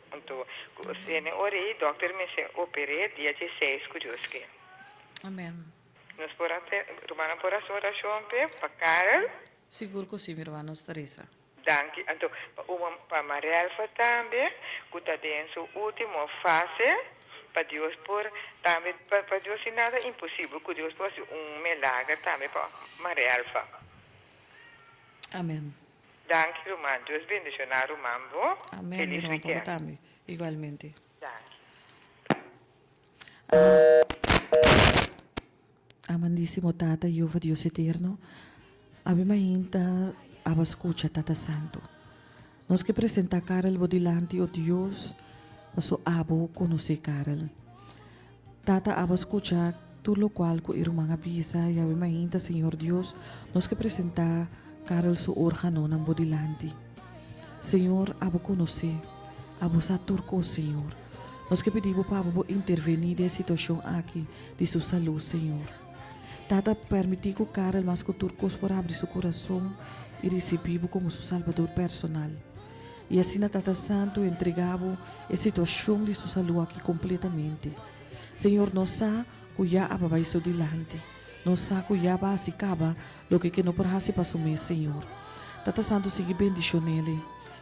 Anto cu esene ora ey dokter mester opere dia dieseis cu Dios ke. Amen. Nos por a rumannan por haci oracion p'e pa Karel? Sigur cu si mi ruman nos ta reza. Danki anto pa un pa Marelfa tambe cu ta den su ultimo fase pa Dios por tambe pa Dios sin nada imposibel cu Dios por haci un milager tambe pa Marelfa. Amen. Danki ruman Dios bendiciona ruman bo Amen mi feliz ruman pa bo weekend. tambe igualmente. Danki. Amen. Amandísimo Tata Jehová Dios Eterno, abi mainta aba skucha Tata Santu. Nos ke presentá Karel bo dilanti, o Dios, paso abo konosé Karel. Tata aba skucha tur lokual ku e ruman a bisa i awe mainta, Señor Dios, nos ke presentá Karel su órganonan bo dilanti. Señor, abo konosé, abo sa tur kos, Señor. Nos ke pidi bo pa abo bo intervení den e situashon aki di su salú, Señor. Tata, permití ku Karel mas ku tur kos por habri su kurason i risibí Bo komo su Salbador personal. I asina, Tata Santu, entregá Bo e situashon di su salú aki kompletamente. Señor, nos sa ku ya a bai su dilanti. Nos sa ku ya ba hasi kaba loke ke no por hasi pa su mes, Señor. Tata Santu, sigui bendishon'ele,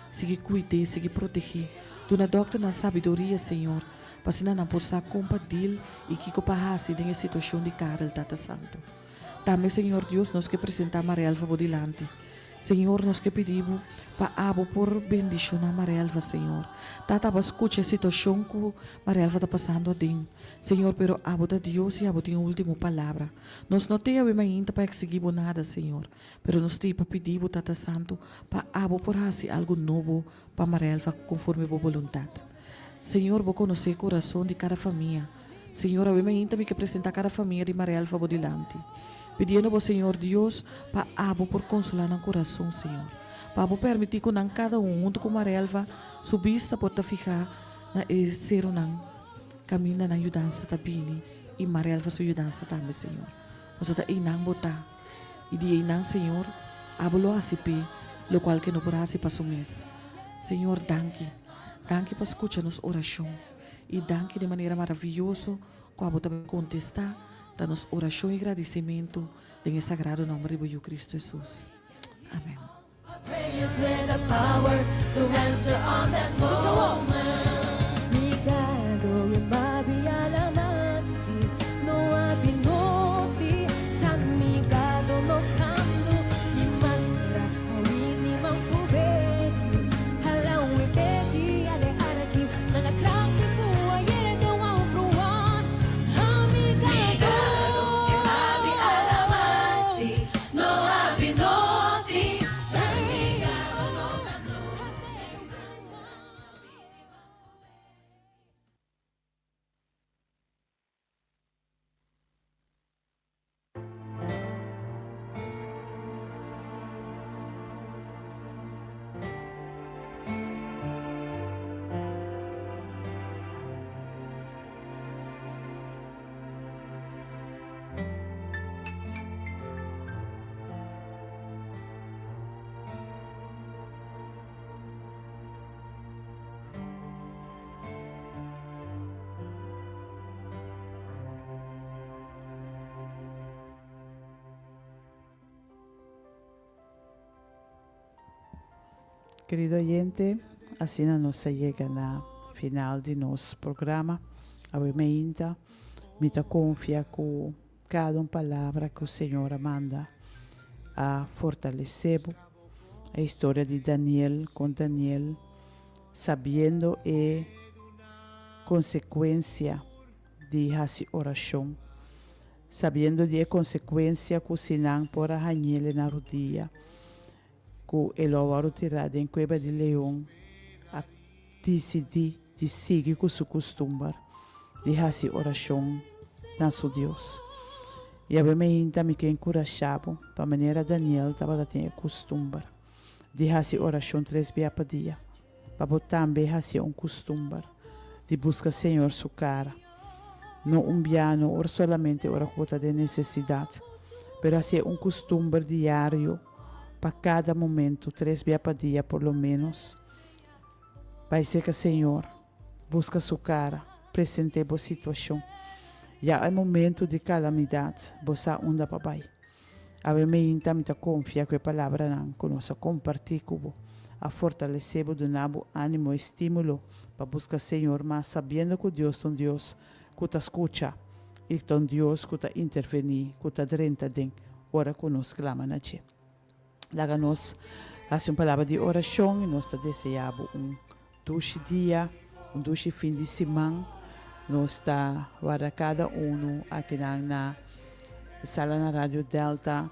sigui kuid'é, sigui proteg'é. Duna dòkternan sabiduria, Señor. Pa asina nan por sa kon pa deal i kiko pa hasi den e situashon di Karel, Tata Santu. Tambe, Señor Dios, nos ke presentá Marielva bo dilanti. Señor, nos ke pidi bo pa abo por bendishoná Marielva, Señor. Tata, abo a skucha e situashon ku Marielva ta pasando aden, Señor, pero abo ta Dios i abo tin e último palabra. Nos no tin awe mainta pa eksigí bo nada, Señor, pero nos tin pa pidi bo, Tata Santu, pa abo por hasi algu nobo pa Marielva konforme bo boluntat. Señor, bo konosé kurason di kada famia. Señor, awe mainta mi ke presentá kada famia di Marielva bo dilanti, pidiendo bo, Señor Dios, pa abo por konsolá nan kurason, Señor. Pa abo permití ku nan kada un, huntu ku Marielva, su bista por ta fihá na e serunan kaminda nan yudansa ta bini, i Marielva su yudansa tambe, Señor. Pasobra ta einan bo ta. I di einan, Señor, abo lo hasi p'e lokual ke no por hasi pa su mes. Señor, danki. Danki pa skucha nos orashon. I danki di manera maravioso ku abo ta kontestá ta nos orashon i gradisimentu den e sagrado nòmber di bo Yu Kristu Hesus. Amèn. Querido oyente, asina nos a yega na final di nos programa. Awe meinta mi ta confia cu cada un palabra cu Señor a manda a fortalece bo. E historia di Daniel con Daniel sabiendo e consecuencia di hasi orashon. sabiendo di e konsekuensia ku si nan por a hañ'el na rudia, ku e lo a wòrdu tirá den kueba di leon, a disidí di sigui ku su kustumber di hasi orashon na su Dios. I awe meinta mi ke enkurashá bo pa manera Daniel tabata tin e kustumber di hasi orashon tres bia pa dia, pa bo tambe hasié un kustumber di buska Señor su kara, no un bia, no ora solamente ora ku bo ta den nesesidat, pero hasié un kustumber diario pa kada momentu, tres bia pa dia por lo ménos. Bai serka Señor, buska su kara, present'é bo situashon. Ya e momentu di kalamidat, bo sa unda pa bai. Awe meinta mi ta konfia ku e palabranan ku nos a kompartí ku bo a fortalesé bo, duna bo ánimo i stímulo pa buska Señor mas, sabiendo ku Dios ta un Dios ku ta skucha i ta un Dios ku ta intervení, ku ta drenta den ora ku nos klama na dje. Laga nos hasi un palabra di orashon i nos ta deseá bo un dushi dia, un dushi fin di siman. Nos ta warda kada unu akinan na sala na Radio Delta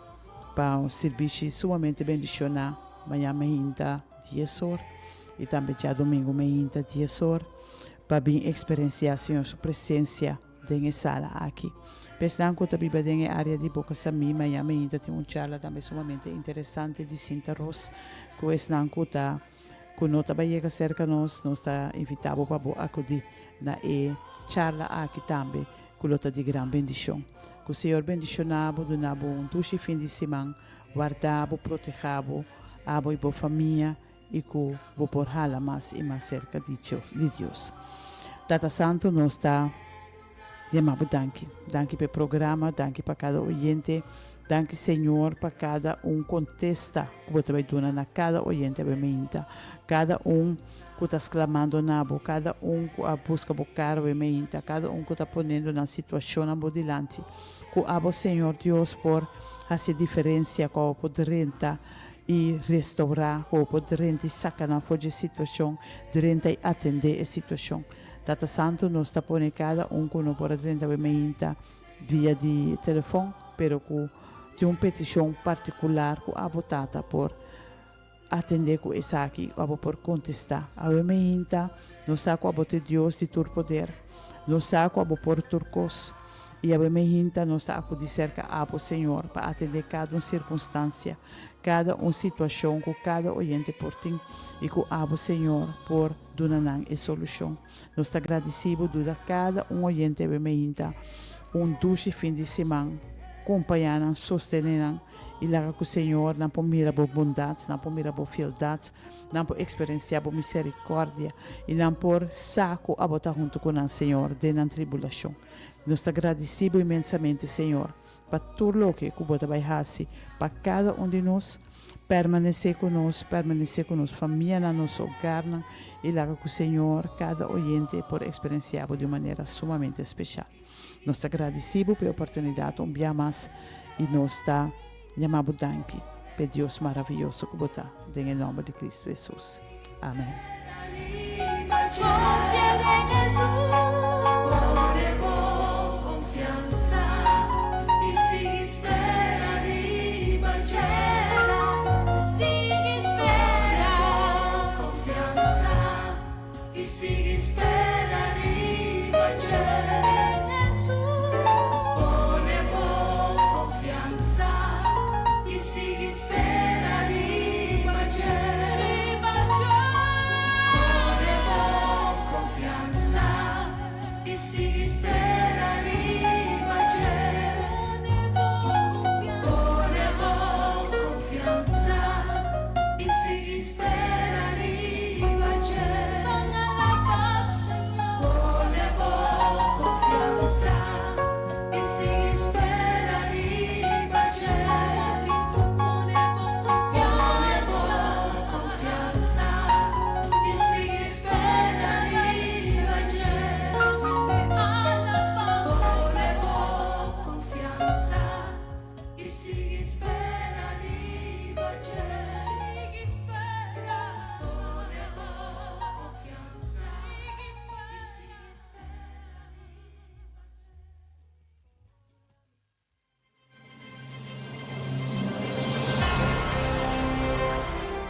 pa un sirbishi sumamente bendishoná mañan meinta dies or i tambe djadumingu meinta dies or pa bin eksperensiá Señor su presensia den e sala aki. Pa esnan ku ta biba den e área di Boca Samí, mañan meinta tin un charla tambe sumamente interesante di Sinta Ros ku esnan ku ta ku no ta bai yega serka nos, nos ta invitá bo pa bo akudí na e charla aki tambe ku lo ta di gran bendishon. Ku Señor bendishoná bo, duna bo un dushi fin di siman, warda bo, protehá bo, abo i bo famia i ku bo por hala mas i mas serka di Dios. Tata Santu, nos ta yama bo danki. Danki pa e programa, danki pa kada oyente, danki Señor pa kada un kontesta ku bo ta bai duna na kada oyente awe meinta. Kada un ku ta sklamando na bo, kada un ku a buska bo kara awe meinta, kada un ku ta ponendo nan situashonnan bo dilanti. Ku abo Señor Dios por hasi diferensia, ku abo por drenta i restourá, ku bo por drenta i saka nan for dje situashon, drenta i atendé e situashon. Tata Santu, nos ta pone kada un ku no por a drenta awe meinta via di telefòn, pero ku tin un petishon partikular ku abo Tata por atendé ku esaki, ku abo por kontestá. Awe meinta nos sa ku abo ta e Dios di tur poder. Nos sa ku abo por tur kos. I awe meinta nos ta akudí serka abo, Señor, pa atendé kada un sirkunstansia, kada un situashon ku kada oyente por tin i ku abo, Señor, por duna nan e solushon. Nos ta gradisí bo duda kada un oyente awe meinta un dushi fin di siman. Kompañá nan, sostené nan i laga ku Señor nan por mira bo bondat, nan por mira bo fieldat, nan por eksperensiá bo miserikòrdia i nan por sa ku abo ta huntu ku nan, Señor, den nan tribulashon. Nos ta gradisí bo inmensamente, Señor, pa tur loke ku bo ta bai hasi pa kada un di nos. Permanesé ku nos, permanesé ku nos famianan, nos hogarnan i laga ku Señor kada oyente por eksperensiá bo di un manera sumamente speshal. Nos ta gradisí bo pa e oportunidat un bia mas i nos ta yama bo danki pa e Dios maravioso ku bo ta, den e nòmber di Kristu Hesus. Amèn.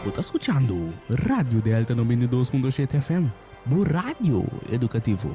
Bo ta skuchando Radio Delta 92.7 FM, bo radio edukativo.